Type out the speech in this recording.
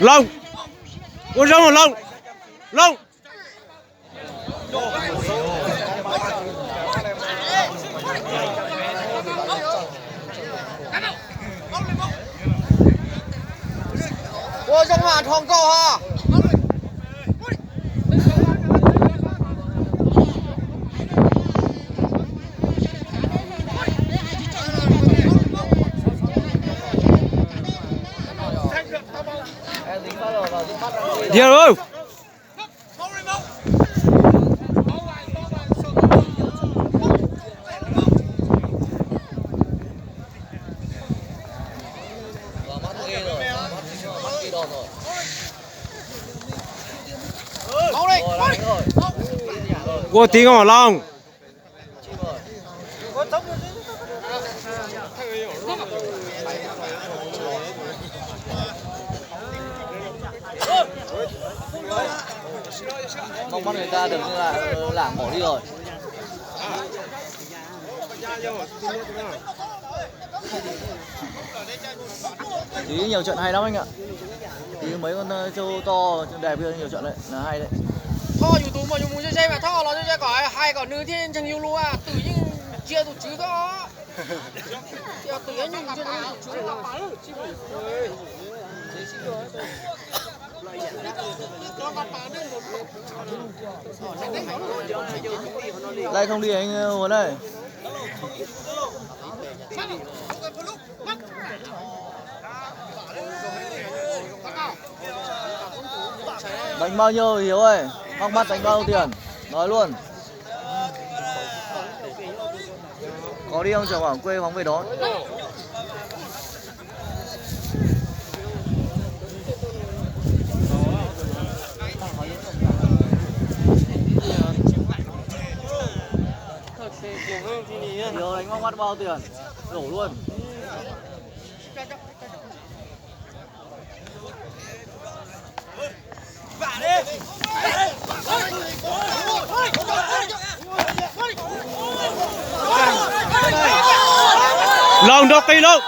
Looj, ua zoo Looj, Looj. Ua zoo mas dhos nkaus ho. Ua tib nkaus Looj. Mong mắt người ta được là lảng mỏ đi rồi. Tí nhiều trận hay lắm anh ạ. Tí mấy con, ờ, châu to, châu đẹp kia nhiều trận đấy, là hay đấy. Thoj yus tus mas yus mus ze ze mas Thoj los ze ze kom hais kom nws thiaj ntseeg yus lus, twm yeej ntsia tus tswv Thoj. Yog twm yeej ntsia tus tswv. Đây không đi anh Huấn ơi. Đánh bao nhiêu Hiếu ơi? Mắc mắc đánh bao nhiêu tiền? Nói luôn. Có đi không, chào bảo quê phóng về đón. Hiếu đánh mắc mắc bao nhiêu tiền? Đổ luôn. Looj nrog qis Looj.